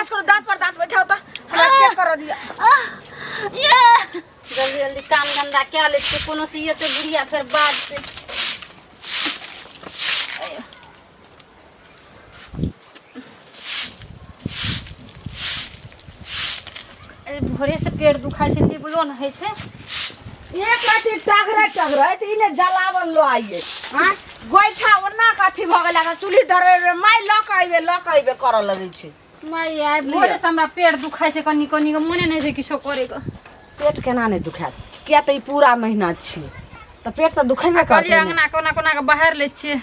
बर्दाश्त करू, दांत पर दांत बैठाओ तऽ हमरा चेक करऽ दिअ। ये जल्दी जल्दी काम धंधा कए लै छियै, कोनो से एते बुढ़िया फेर बाजतै। अरे भोरे से पेट दुखाइ छै, निबलो नहि होइ छै। एक अथी टघरै टघरै तऽ ई ने जलावन लऽ आइए। आँय, गोइठा ओना के अथी भऽ गेल आ चूल्ही धरबै, माय लऽ कऽ अयबे, लऽ कऽ अयबे करऽ लगै छै। माय आइ भोरे से हमरा पेट दुखाइ छै कनि कनि के, मोने नहि छै किछो करे के। पेट केना नहि दुखायत? किया तऽ ई पूरा महीना छी तऽ पेट तऽ दुखेबे करतै कहलियै ने। अङ्गना कोना कोना के बाहर लै छियै,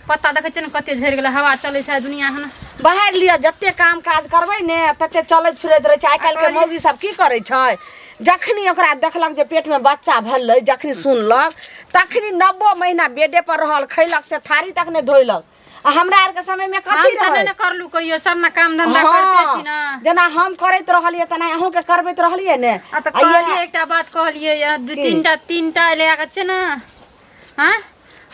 पत्ता देखै छियै ने कते झड़ि गेलै, हवा चलै छै दुनिया हन। बाहर लिअ, जते काम काज करबै ने तते चलैत फिरैत रहै छै। आइ काल्हिके मौगी सब की करै छै, जखनी ओकरा देखलक जे पेटमे बच्चा भेलै, जखनी सुनलक तखनी 9 महीना बेडे पर रहल, खैलक से थारी तक नहि धोइलक। आ हमरा आरके समयमे हम कथी तऽ नहि रहै? ने करलू कहियो, सब ने काम धंधा करते छी ने। जेना हम करैत रहलियै तेना अहूँके करबैत रहलियै ने। आ तऽ आ इएह- कहलियै एकटा बात कहलियै या दू की? तीनटा तीनटा लए कऽ छै ने। हँ,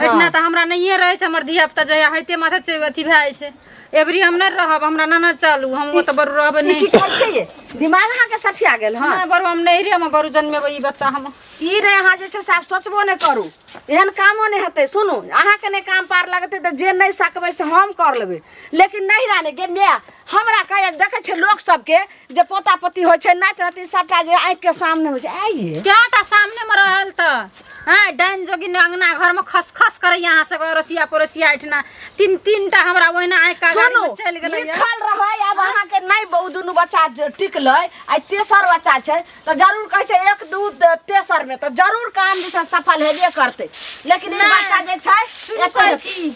एहिठिना तऽ हमरा नहिए रहै छै, हमर धिया पुता जहिया होइते माथा छै अथी भए जाइ छै। एबरी हम नहि रहब, हमरा ना चलू, हम ओतऽ बरू रहबै ई नहि। की कहै छै ये? दिमाग अहाँके सठिया गेल हँ? नहि बरू, हम नैहरेमे बरू जन्मेबै ई बच्चा हम। ई रे, अहाँ जे छै से आब सोचबो नहि करू, एहन कामो नहि हेतै। सुनू, अहाँके नहि काम पार लगतै तऽ जे नहि सकबै से हम कर लेबै, लेकिन नैहरा नहि गे माय। हमरा कहैया देखै छै लोक सबके जे पोता पोती होइ छै, नाति नातिन सबटा जे आँखिके सामने होइ छै। आइये कएटा सामने मे रहल तऽ हँ डाइन जोगिन अंगना घर में खसखस करैया अहाँ सबके अड़ोसिया पड़ोसिया एहिठिना तीन तीन टा हमरा ओहिना आँखि का गाड़ी सुनू में चलि गेलै। लिखल रहै। आब अहाँके नहि बहु दुनू बच्चा जे टिकलै, आइ तेसर बच्चा छै तऽ जरूर कहै छै 1 2 तेसर में तऽ जरूर काम जे छै सफल हेबे करतै, लेकिन ई नहि। बच्चा जे छै सुनू एतऽ कहै छी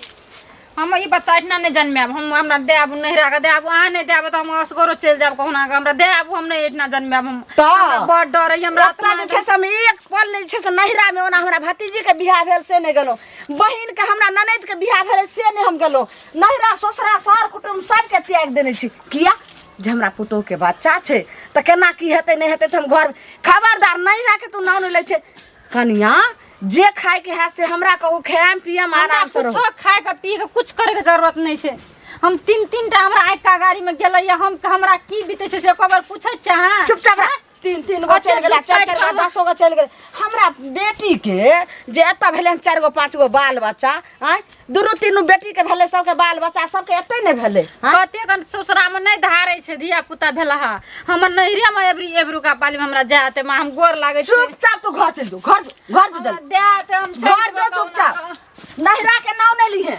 हम ई बच्चा एहिठिना नहि जन्मायब। हम हमरा दए आबू, नैहरा के दए आबू। अहाँ नहि दए आबू तऽ हम असगरो चलि जायब कहुना कऽ, हमरा दए आबू, हम नहि एहिठिना जन्मायब हम। तऽ हमरा बड़ डर अइ हमरा। ओतऽ जे छै से हम एक पल नहि छै से नैहरामे। ओना हमरा भतीजीके बियाह भेल से नहि गेलहुँ, बहिनके हमरा ननदिके बियाह भेलै से नहि हम गेलहुँ। नैहरा ससुरा सर कुटुम्ब सबके त्यागि देने छी। किया? जे हमरा पुतोहुके बच्चा छै तऽ केना की हेतै नहि हेतै, तऽ हम घर। खबरदार, नैहराके तू नाम नहि लै छै। कनिया, जे खायके है से हमरा कहू, खायम पियम हमरा आराम से रहू। कुछो खाय के पी के कुछ करे के जरूरत नहीं छै। हम तीन तीन टा हमरा आँखि का गाड़ी में गेलै या हम हमरा की बीते छै से एको बार पूछै छै अहाँ? चुपचाप रह। तीन तीन गो चलि गेलै, चारि चारि गो 10 गो चलि गेलै। हमरा बेटीके जे एतऽ भेलै हन 4 गो 5 गो बाल बच्चा, आँय, दुनू तीनू बेटीके भेलै सबके बाल बच्चा, सबके एतै नहि भेलै। आँय? कतेक ससुरा में नहीं धारे छै धिया पुता भेला हा, हमर नैहरे में एबरी एबरुका पाली में हमरा जाते माँ, हम गोर लागै छी। चुपचाप तू घर चलि जो, घर जो, घर जो जल्दी। देते हम चलि घर जेबै जो कहुना चुपचाप, कऽ। नैहरा के नाम नहि लिहे।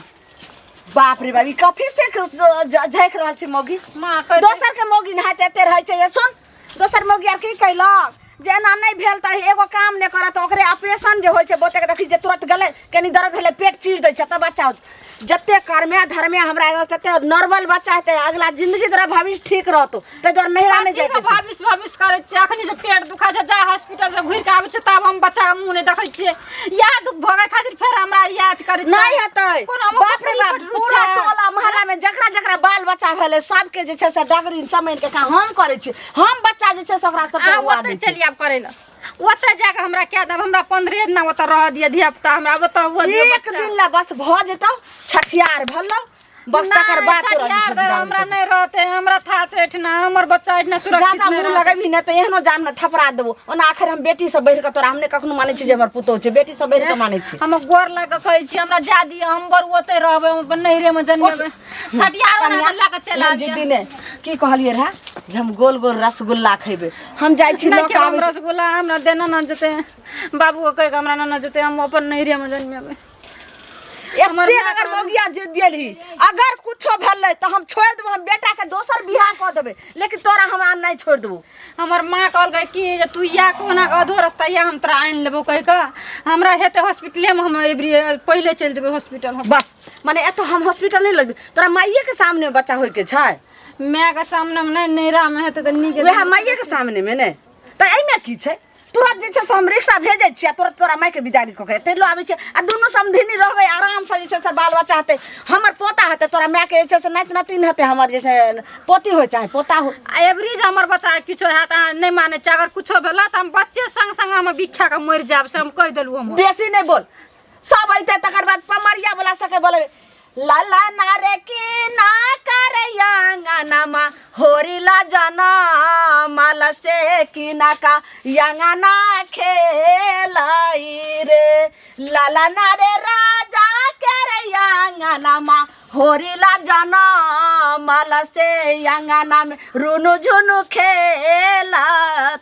बाप रे बाप, ई कथी से झाँकि रहल छै मौगी? माँ कहै दोसर के मौगी नहाइत एते रहै छै। ये सुन, दोसर मौगी आर की कैलक जे एना नहि भेल तऽ एगो काम नहि करत, ओकरे ऑपरेशन जे होइ छै बहुते देखी जे तुरंत गेलै, कनि दर्द भेलै, पेट चीर दै छै तऽ बच्चा होत। जते कर्मे धर्मे हमरा एगो तते नॉर्मल बच्चा हेतै, अगला जिंदगी तोरा भविष्य ठीक रहतौ, ताहि दुआरे नैहरा नहि कथी जाइके के छै। भविष्य भविष्य करै छियै? अखनी से पेट दुखाइ छै, जा हॉस्पिटल से घुरि के आबै छै तब हम बच्चा के मुँह नहि देखै छियै। इएह दुख भोगै खातिर फेर हमरा याद करै छियै। नहि हेतै। कोनो हम बाप रे बकरी बाप, पर पूरा रुचि। टोला मोहल्ला में जकरा जकरा बाल बच्चा भेलै सबके जे छै से डगरी चमैन के काम हम करै छी। हम बच्चा जे छै से ओकरा सबके अहाँ उआ ओतऽ दै छी। चलि आयब करै लए, ओतऽ जाकऽ हमरा कए देब, हमरा 15 दिना ओतऽ रहऽ दिअ धिया पुता हमरा ओतऽ हुअ दिअ एक बच्चा। दिन ला बस भऽ जेतौ, छठियार भेलौ बस, तकर नहि, बाद तोरा छठिहार जे छै हमरा बिदागरी नहि रहतै, हमरा था छै एहिठिना, हमर बच्चा एहिठिना सुरक्षित जादा नहि मुँह रहतै। लगेबही ने तऽ एहनो जान में थपड़ा देबो। ओना आखिर हम बेटी से बढ़ि कऽ तोरा हम नहि कखनो मानै छी जे हमर पुतोहु छै, बेटी से बढ़ि कऽ मानै छी। हम गोर लग कऽ कहै छी, हमरा जा दिअ, हम बड़ ओतै रहबै, हम अपन नैहरेमे जन्मेबै। छठिहार ओना कनिया, लऽ कऽ चलि एहन आबियै। जिद्दी नहि। की कहलियै रहए जे हम गोल गोल रसगुल्ला खेबै, हम जाइ छी नहि लऽ कऽ खेबै हम आबै छी। रसगुल्ला, हमरा देना न जेतै, बाबूके कहि कऽ हमरा न जेतै, हम अपन नैहरेमे जन्मेबै। हमर एतेक माय अगर कहल- मौगिया जे देलही, अगर कुछो भेलै तऽ हम छोड़ि देबो, हम बेटा के दोसर बियाह कऽ देबै, लेकिन तोरा हम आन नहि छोड़ि देबो। हमर माँ कहलकै कि जे तू या कोना कऽ अधो रस्ता या हम तोरा आनि लेबो कहि कऽ, हमरा हेतै हॉस्पिटलेमे, हम एबरी पहिले चलि जेबै हॉस्पिटल हम। बस माने एतऽ हम हॉस्पिटल नहि लगबै, तोरा माइए के सामने बच्चा होइके छै। मायके सामनेमे नहि, नैहरामे हेतै तऽ नीक। वएह माइए के सामने मे ने तऽ एहिमे की छै? तुरंत जे छै से हम रिक्शा भेजै छियै आ तुरंत तोरा मायके बिदागरी कऽ के एतै लऽ आबै छै आ दुनू समधिनी रहबै आरामसँ, जे छै से बाल बच्चा हेतै, हमर पोता हेतै, तोरा मायके जे छै से नाति नातिन हेतै, हमर जे छै पोती होइ चाहे पोता हो। आ एबरी जे हमर बच्चा किछो हैत, अहाँ नहि मानै छियै, अगर किछो भेलै तऽ हम बच्चे संग संग हम बिख्या कऽ मरि जायब, से हम कहि देलहुँ। हम बेसी नहि बोल, सब अयतै तकर बाद पमरिया वाला सबके बोलेबै, लाला ना रे की ना करैया अंगनामा होरिला जना माल से किनाका अंगना खेलाई रे लाला ना रे राजा के रे अंगना मा होरिला जना माल से अंगना में रुनु झुनु खेला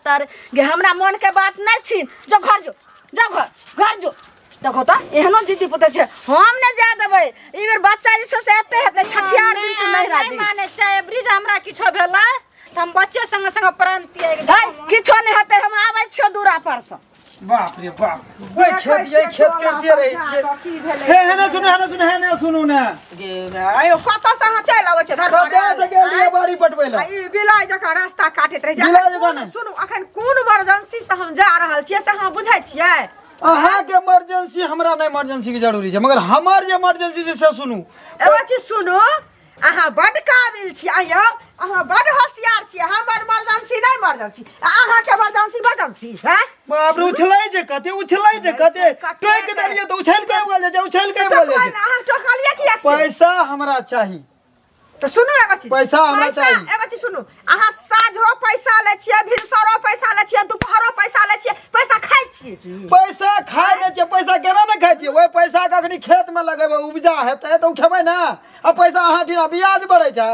तर गे। हमरा मन के बात नहीं छीन, जो घर जो, जो घर घर जो। देखो तो एहनो जिद्दी पुते छै, हम नहि जाय देबै। ई बेर बच्चा जे छै से एते हेतै छठियार दिन तू नहि राजी नहि मानै छै। एबरी जे हमरा किछो भेलै तऽ हम बच्चे संगे संगे प्राण त्यागि है देब। किछो नहि हेतै, हम आबै छियौ दूरा पर सँ। बाप रे बाप, ओइ खेत ये खेत करते रहै छियै। हे हे ने सुनू, हे ने सुनू, हे ने सुनू ने। आयो कतऽ से अहाँ चलि अबै छियै धर कतऽ से गेल रहियै बाड़ी पटबै लए? आ ई बिलाइ जकाँ रास्ता काटैत रहै छै। बिलाइ अखन जकाँ कोन- नहि। सुनू, अखन कोन इमरजेंसी से हम जा रहल छियै से अहाँ बुझै छियै? अहाँके इमरजेंसी हमरा नहि इमरजेंसी के जरूरी छै, मगर हमर जे इमरजेंसी छै से सुनू। एगो चीज सुनू, अहाँ बड्ड काबिल छी, आइयो अहाँ बड्ड होशियार छी। हमर इमरजेंसी नहि इमरजेंसी, आ अहाँके इमरजेंसी इमरजेंसी है। बाप रे, उछलै छै कते, उछलै छै कते। कते टोकि देलियै तऽ उछलि के आबि गेल छै, उछलि के आबि गेल टोकबै छै। ने, अहाँ टोकलियै किएक से? पैसा हमरा चाही। तऽ सुनू एगो चीज, पैसा हमरा पैसा चाही। एगो चीज सुनू, अहाँ साँझो पैसा लै छियै, भिनसरो पैसा लै छियै, दुपहरो पैसा लै छियै, पैसा खाइ छियै की? पैसा खाइ नहि छियै, पैसा केना नहि खाइ छियै? ओहि पैसा के अखनी खेत मे लगेबै, उपजा हेतै तऽ ओ खेबै ने। आ पैसा अहाँ दिना ब्याज बढ़ै छै,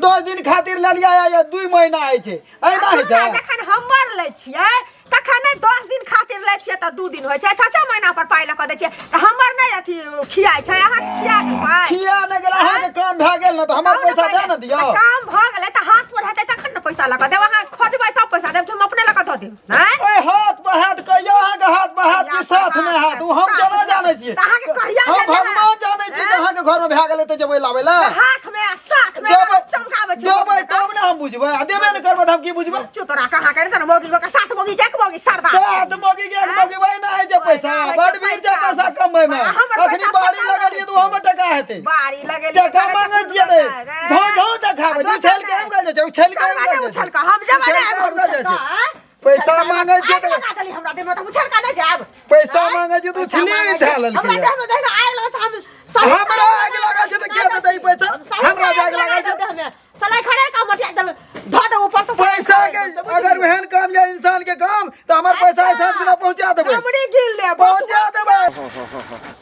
10 दिन खातिर लेलियै या 2 महीना होइ छै, एना होइ छै। जखन हमर लै छियै तखन नहि 10 दिन खातिर लै छियै तऽ 2 दिन होइ छै, 6-6 महीना पर पाइ लऽ कऽ दै छियै तऽ हमर नहि अथी खियाइ छै, अहाँ खिया गेल पाइ? खिया नहि गेल, अहाँके काम भए गेल ने तऽ हमर तहन ने पैसा दए पहिले ने दियौ। तऽ काम भऽ गेलै तऽ हाथ पर हेतै तखन ने पैसा लऽ कऽ देब। अहाँ खोजबै तब पैसा देब कि हम अपने लऽ कऽ दऽ देब? नहि ओहि हाथ पर हाथ कहियौ, अहाँके हाथ पर हाथ कि साथ मे हाथ, ओ हम केना जानै छियै? तऽ अहाँके कहिया हम भेल रहै? भगवान जानै छियै जे अहाँके घरमे भए गेलै तऽ जेबै लाबै लए। हाथ में आ साथ में देबै चमकाबै छै। देबै तब ने हम बुझबै, आ देबे ने करबै तऽ हम की बुझबै? चुतरा कहाँ करे तन मोगी के साथ मोगी के एक मोगी सरदार सात मोगी के एक मोगी वही ना होइ छै पैसा, वही ना होइ छै बड वीर छै पैसा। पैसा कमबै मे। आ हमर अखनी पैसा बाड़ी पता लगलियै तऽ ओहोमे टका हेतै। बाड़ी लगेलियै टका मांगै छियै रे, झौ झौ देखाबै छै, उछलि के आबि गेल जाइ छै, उछलि के आबि गेल जाइ उछल छै। के हम जेबै उछलि ने के एम्हर आबि गेल जाइ उछल छै। के, आँय? पैसा उछल के मांगै छियै आगि तऽ लगा देली हमरा देहमे तऽ उछल के नहि जायब। पैसा आँय? मांगै छियै तऽ पैसा उछलिए मांगै धए छियै। लेलकै हमरा यऽ। देहमे जहिना आगि लगल छै, हम सही हमरा सही आगि लागल छै तऽ के देतै ई पैसा? हम सही हमरा सही जे आगि लागल लगा छै। देब देहमे। सलाई खड़े का मटिया देल धऽ दे ऊपर से सलाई पैसा खड़े के दे, बुझलियै? अगर ओहन काम या इंसान के काम तऽ हमर पैसा अच्छा। साँझ बिना पहुंचा देबै। दमड़ी गिल ले पहुंचा देबै।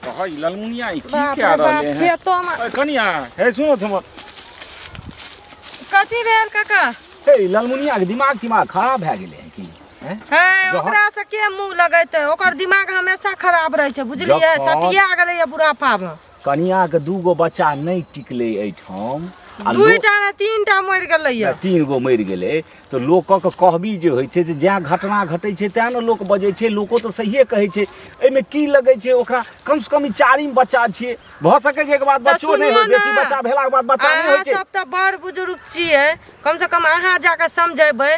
कह ई ललमुनिया ई की बाप कए रे बाप, रहले हैं? खेतो में ओए कनिया, हे सुनो तुम। कथी भेल काका? हे ई ललमुनिया के दिमाग तिमाग खराब भए गेलै हैं की? हैं? हे जहन- ओकरा से के मुंह लगेते, ओकर दिमाग हमेशा खराब रहे छै, बुझलियै? जखन- सटिया गेलै बुढ़ापा में। कनिया के 2 गो बच्चा नहि टिकलै एहिठाम, आ लोक 2टा ने 3टा मरि गेलै या 3 गो मरि गेलै तऽ लोकक कहबी जे होइ छै जे जैं घटना घटै छै तैं ने लोक बजै छै, लोको तऽ सहिए कहै छै। एहिमे की लगै छै ओकरा? कमसँ कम ई 4 बच्चा छियै, भऽ सकै छै एकर बाद तऽ बच्चो नहि सुनियौ होइ, बेसी ने, बच्चा भेलाके बाद बच्चा नहि होइ अहाँ छै। सब तऽ बड़ बुजुर्ग छियै, कम से कम अहाँ जाकऽ समझेबै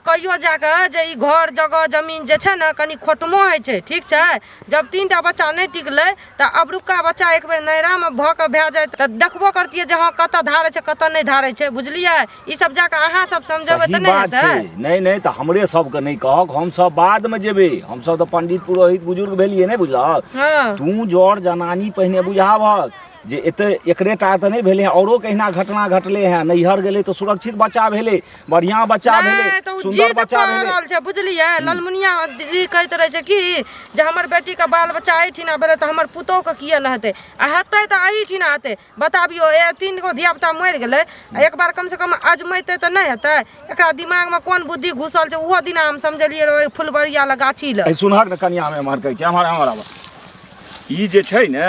कहियो जाकऽ जे ई घर जगह जमीन जे छै ने कनि खोटमो होइ छै, ठीक छै? जब 3टा बच्चा नहि टिकलै तऽ अबरुका बच्चा एक बेर नैहरामे भऽ कऽ भए जाय तऽ देखबो करतियै जे हँ कतऽ धारै छै कतऽ नहि धारै छै, बुझलियै? ई सब जाकऽ अहाँ सब समझेबै सही तऽ नहि बात हेतै? छै। नहि नहि तऽ हमरे सबके नहि कहक, हमसब बादमे जेबै, हमसब तऽ पंडित पुरोहित बुजुर्ग भेलियै, नहि बुझलहक? हँ। तू जर जनानी पहिने बुझाबहक जे एते एकरे टा तऽ नहि भेलै हँ, औरो कहिना घटना घटलै हँ। नैहर गेलै तऽ सुरक्षित बच्चा भेलै, बढ़िआँ बच्चा भेलै, नहि तऽ ओ सुन्दर जिद बच्चा कऽ भेलै। रहल छै, बुझलियै? ललमुनिया दीदी कहैत रहै छै कि जे हमर बेटीके बाल बच्चा एहिठिना भेलै तऽ हमर पुतोहुके किए नहि हेतै, आ हेतै तऽ एहिठिना हेतै। बताबियौ, ए 3 गो धियापुता मरि गेलै, आ एक बार कमसँ कम अजमेतै तऽ नहि हेतै? एकरा दिमागमे कोन बुद्धि घुसल छै ओहो दिना हम समझलियै रहै ओहि फुलबरिया लग गाछी लग। एहि सुनहक ने कनिया, हम एम्हर कहै छी, एम्हर एम्हर आबऽ। ई जे छै ने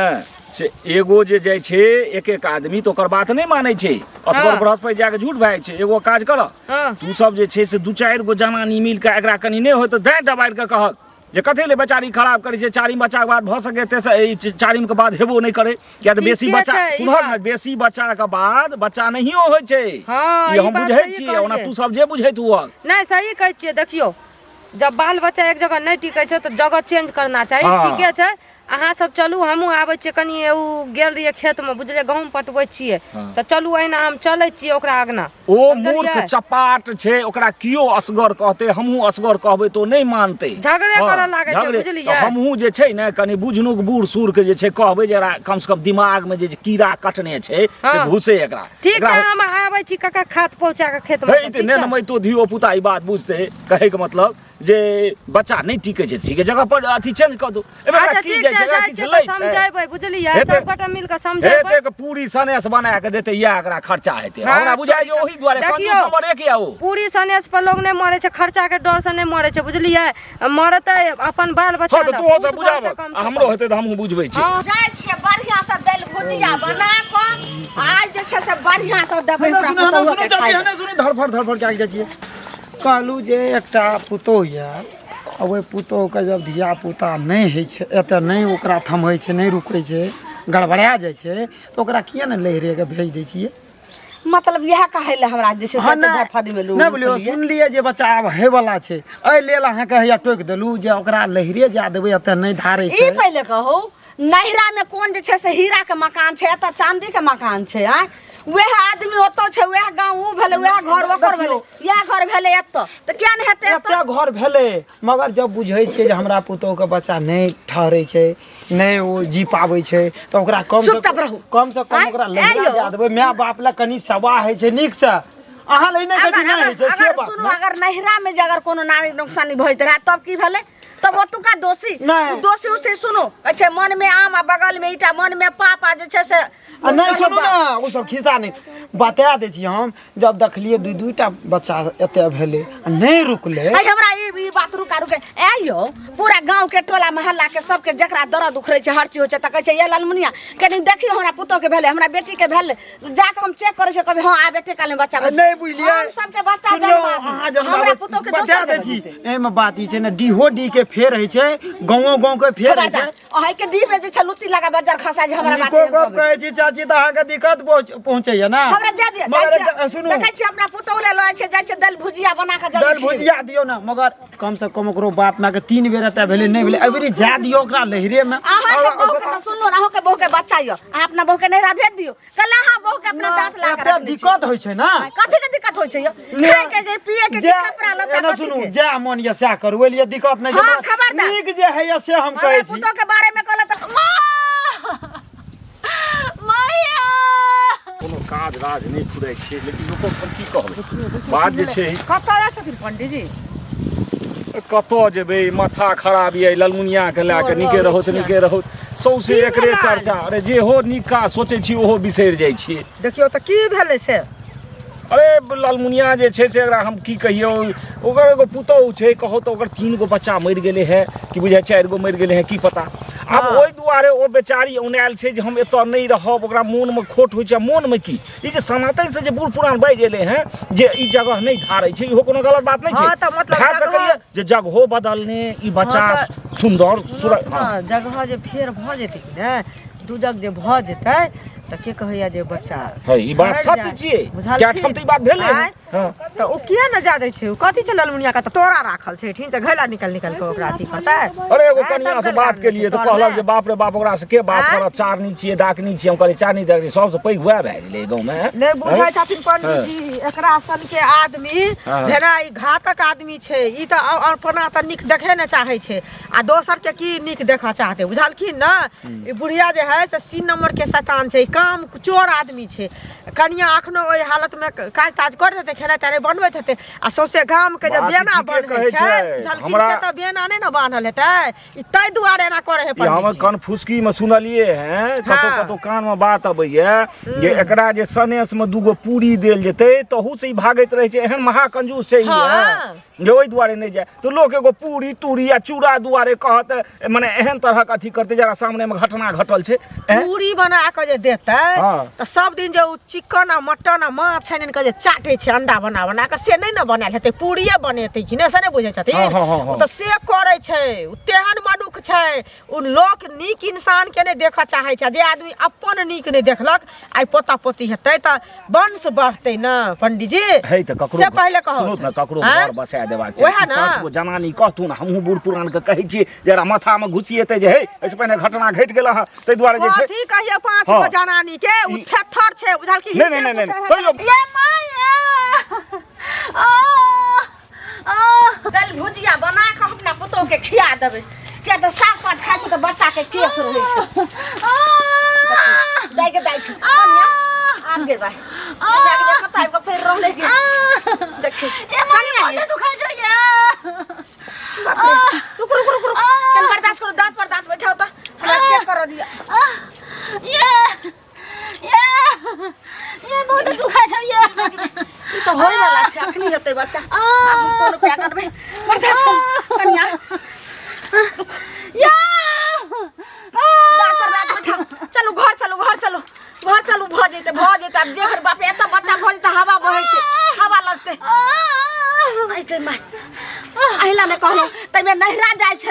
से एगो जे जाइ छै एक एक आदमी तऽ ओकर बात नहि मानै छै, असगर हँ। बृहस्पति जाके झूठ भए जाइ छै। एगो काज करऽ, हँ। तू सब जे छै से 2-4 गो जनानी मिल कऽ एकरा कनि नहि होय तऽ दाँत दबारि कऽ कहक जे कथी ले बेचारी खराब करै छै। 4 बच्चाके बाद भऽ सकै तेसर ई 4 के बाद हेबो नहि करै, किया तऽ बेसी ठीके बच्चा छै, ई सुनहक ने, बात। बेसी बच्चाके बाद बच्चा नहियो होइ छै। हँ, ई ई हम बात बुझै सही छियै, ओना कहलियै। तू सब जे बुझैत हुअ। नहि सही कहै छियै। देखियौ जब बाल बच्चा एक जगह नहि टिकै छै तऽ जगह चेंज करना चाही। हँ। ठीके छै, अहाँ सब चलू, हमहूँ आबै छियै। कनि ओ गेल रहियै खेतमे, बुझलियै, गहूँम पटबै छियै। हँ। तऽ चलू, अहिना हम चलै छियै ओकरा अगना। ओ समझलियै? मूर्ख चपाट छै, ओकरा कियो असगर कहतै, हमहूँ असगर कहबै तऽ ओ नहि मानतै। झगड़े हँ, करऽ लागै छै, झगड़े। बुझलियै? तऽ हमहूँ जे छै ने कनि बुझनुक बूढ़ सूढ़के जे छै कहबै जे एकरा कमसँ कम दिमागमे जे कीड़ा कटने छै से हँ। घुसे एकरा। ठीक एकरा छै, हम आबै छी काका, खाद पहुँचा कऽ खेतमे। हे तऽ नहि नमैतो धियो पुता ई बात बुझतै। कहैके मतलब जे बच्चा नहि टिकै छै, ठीक जगह पर अथी चेंज कऽ दू। एहिमे एकरा अच्छा की ठीक जाइ छै, छै, एकरा जाइ किछु छियै लै तऽ छै? समझेबै, बुझलियै? हेतै। सब गोटा मिल कऽ समझेबै। हेतै पूरी सनेस बना कऽ देतै, इएह एकरा खर्चा हेतै। हँ, हमरा बुझाइ जे ओहि दुआरे देखियौ। कंजूस नंबर एक यऽ ओ। पूरी सनेस पर लोग नहि मरै छै, खर्चा के डर से नहि मरै छै, बुझलियै? मरतै अपन बाल बच्चा हँ तऽ लए, तोहो सब पूत बुझाबह बनतै कम आ से हमरो कम। हेतै तऽ हमहूँ बुझबै छी। हँ। जाइ छियै बढ़िआँ से दालि भुजिया बना कऽ आइ जे छै से बढ़िआँ से देबै ओकरा पुतहुके खाइ लए। सुनू, धड़फड़ धड़फड़ कए जाइ छियै। कहलहुँ जे एकटा पुतोहु यऽ आ ओहि पुतोहुके जब धियापुता नहि होइ छै, एतऽ नहि ओकरा थम्है छै, नहि रुकै छै, गड़बड़ा जाइ छै, तऽ ओकरा किए नहि लहिरेके भेज दै छियै? मतलब इएह कहै लए हमरा जे छै से हँ, एते धड़फड़ी मे नहि बोलियौ। सुनलियै जे बच्चा आब होइवला छै, एहि लेल अहाँके हैया टोकि देलहुँ जे ओकरा लहिरे जा देबै, एतऽ नहि धारै ई छै। पहिले कहू, नैहरा मे कोन जे छै से हीरा के मकान छै, एतऽ चांदी के मकान छै? आँय, वएह आदमी ओतऽ छै, वएह गाँव ओ भेलै, वएह घर ओकर भेलै, इएह घर भेलै एतऽ, तऽ किया नहि हेतै एतऽ? एते घर भेलै, मगर जब बुझै छियै जे हमरा पुतोहुके बच्चा नहि ठहरै छै, नहि ओ जी पाबै छै, तऽ ओकरा कम से चुपचाप रहू। कम से कम आँय, ओकरा आँय लहिरा यौ। जा देबै। माय बाप लए कनि सेवा होइ छै नीकसँ। अहाँ लए नहि कहै छी, अगर नहि होइ छै से अगर बात सुनू नहि। अगर नैहरा में जे अगर कोनो नारी नुकसानी भऽ रहै तब की भेलै? तब ओतुका दोषी नहि। उ दोषी उसी सुनू, कहै छै मन में आम आ बगल में ईटा, मन में पाप आ जे छै से आ नहि, सुनू ने, ओ सब खिस्सा नहि बता दै छी। हम जब देखलियै दू दूटा बच्चा एते भेलै आ नहि रुकलै। अरे हमरा ई बात रुका रुके ए यौ, पूरा गांव के टोला मोहल्ला के सबके जकरा दर्द उखड़ै छै, हर चीज होइ छै, तऽ कहै छै ये ललमुनिया कनि देखियौ, हमरा पुतोह के भेलै, हमरा बेटी के भेलै, जाके हम चेक करै छियै, कहबै हँ आब एते काल में बच्चा भेल। नहि बुझलियै। हम सबके बच्चा सुनियौ, जन्मा दी। अहाँ जन्माबै हमरा पुतोह के बता दोसर दै जगह छी। जेतै। एहिमे बात ई छै ने, डीहो डी के फेर होइ छै, गाँवो गाँव के फेर होइ छै। खबरदार, अहीं के डीह में जे छै लुत्ती लगा बज्जर खसा जे हमरा बात नीको गप कहै छी चाची, तऽ अहाँके दिक्कत पहुँचैया ने। हमरा जा दिअ। मगर जाइ छियै, सुनू, देखै छियै अपना पुतोह ले लऽ छै, जाइ छै दालि भुजिया बना कऽ जल्दी दालि खिएबै। भुजिया दियौ ने, मगर कम से कम ओकरो बाप माय के 3 बेर एतऽ भेलै, नहि भेलै, एहि जा दियौ ओकरा लहिरे मे। अहाँके बहू के तऽ सुनलहुँ, अहूँके बहू के बच्चा यऽ, अहाँ अपना बहू के नैहरा भेज दियौ। कल अहाँ बहू के अपना दाँत ला के एते रखने छी। दिक्कत होइ छै ने। कथी के दिक्कत होइ छै यौ? ले- खाय के जे पिए के जे कपड़ा लत्ता एना कथी सुनू, के? जे मन यऽ सएह करू, ओहि लिए दिक्कत नहि छै। हाँ, मगर खबरदार। नीक जे होइए से हम हमरा कहै छी। पुतोह के बारे में कहलक तऽ माँ माया, कोनो काज राज नहि फुरै छै, लेकिन लोको हम की कहबै, बात जे छै। कतऽ जाइ छथिन पंडीजी? कतऽ जेबै, माथा खराब यऽ ललमुनियाके लए कऽ। नीके रहौ तऽ नीके रहौ, सौंसे की एकरे भेलै? चर्चा। अरे जे हो नीक काज सोचै छी ओहो बिसरि जाइ छियै। देखियौ तऽ की भेलै से। अरे ललमुनिया जे छै से एकरा हम की कहियौ, ओकर एगो पुतोहु छै, कहौ तऽ ओकर 3 गो बच्चा मरि गेलै हे कि बुझाइ 4 गो मरि गेलै हे, की पता। आब ओहि दुआरे ओ बेचारी औनायल छै जे हम एतऽ नहि रहब। ओकरा मोनमे खोट होइ छै। आ मोनमे की, ई जे सनातनसँ जे बूढ़ पुरान बाजि एलै हेँ जे ई जगह नहि धारै छै, इहो कोनो गलत बात नहि छै। हँ, तऽ मतलब भए जगह- सकैए जे जगहो बदलने ई बच्चा हँ, सुन्दर सुर। हँ हँ, जगह जे फेर भऽ जेतै कि ने, दू जग जे भऽ जेतै तऽ के कहैया जे बच्चा है, ई बात ठहरि सत्य जाय। छियै। बुझलखिन? कए ठाम तऽ ई बात भेलै हँ। आँय? हँ। तऽ ओ किया ने जा दै छै? ओ कथी छै ललमुनिया के तऽ तोरा राखल छै, ठीक छै, घैला निकल निकल के ओकरा अथी करतै। अरे एगो आँय, कनिया तब से गलगान बात छै केलियै तऽ तोरमे। कहलक जे बाप रे बाप, ओकरा से के बात आँय? करत, चारनी छियै, डाकनी छियै। हम कहलियै चारनी डाकनी सबसँ पैघ वएह भए गेलै गाँवमे। नहि बुझै छथिन पंडीजी, एकरा सन के आदमी हँ। भेना ई घातक आदमी छै। ई तऽ अपना तऽ नीक देखे ने चाहै छै आ दोसर के की नीक देखऽ चाहतै, बुझलखिन ने? ई बुढ़िया जे है से 3 नंबर के शैतान छै, ई काम चोर आदमी छै। कनिया अखनो ओहि हालत में काज ताज कर देतै, खेनाइ तेनाइ बनबैत हेतै आ सौंसे गाम के जे बात ई बेना ठीके बन्है कहै छै, छै। बुझलखिन? हमरा- से तऽ बेना नहि ने बान्हल हेतै ई, ताहि दुआरे एना करै है ई हमर पंडीजी। कनफुसकी में सुनलिए हैं, कतौ हँ। कतौ कान में बात अबैया जे एकरा जे सनेस में 2 गो पूरी देल जेतै तहू से ई भागैत रहै छै। एहन महा कंजूस छै ई। हँ। हँ, जे ओहि दुआरे नहि जाय तऽ लोक एगो पूरी तूरी आ चूड़ा दुआरे कहत, मने एहन तरहक अथी करतै जरा सामने में घटना घटल छै, एँ? पूरी बना कऽ जे देतै हँ। तऽ सब दिन जे ओ चिकन आ मटन आ माछ आनि आनि कऽ जे चाटै छै, अंडा अंडा बना बना कऽ से नहि ने बनायल हेतै पूड़िए बनेतै कि नहि से नहि बुझै छथिन हँ, हँ, हँ, हँ। ओ तऽ से करै छै ओ तेहन मनुख छै ओ लोक नीक इंसानके नहि देखऽ चाहै छै जे आदमी अपन नीक नहि देखलक आइ पोता पोती हेतै तऽ वंश बढ़तै ने पंडीजी है तऽ ककरो से पहिले कहू सुनू ने ककरो आँय? घर बसा देबाक वएह ने। पाँच गो जनानी कहथुन हमहूँ बूढ़ पुरान के कहै छियै जरा माथामे घुसिएतै जे हे एहिसँ पहिने घटना घटि गेल हँ ताहि दुआरे जे छै कथी कहिए पांच हँ। गो जनानी के उ ई- थेथर छै बुझल की नहि नहि नहि नहि तैयो ये माया आ आ दालि भुजिया बना कऽ अपना पुतोह के खिया देबै किया तऽ साग पात खाइ छै तऽ बच्चा के केस रहै छै दाइ के दाइ के कनिया आब गे दाइ कनिया के कतऽ आबि कऽ फेर रहलै गे देखी ए माय कनिया ये बहुत दुखाइ छै ये बाप रे रुक रुक रुक रुक कन बर्दाश्त करो दांत पर दांत बैठाओ तऽ हमरा चेक कर दिया ये ये ये बहुत दुखाइ छै ये ई तऽ होय वाला छै अखनी हेतै बच्चा आब हम कोन उपाय करबै बर्दाश्त करू कनिया या दांत पर दांत बैठाओ चलू घर चलू घर चलू घर चलू भऽ जेतै भऽ जेतै आब जे घर बाप रे एतऽ बच्चा भऽ जेतै हवा बहै छै हवा लगतै आइ के माय अहिला ने कहलहुँ ताहिमे नहिरा जाइ छलै।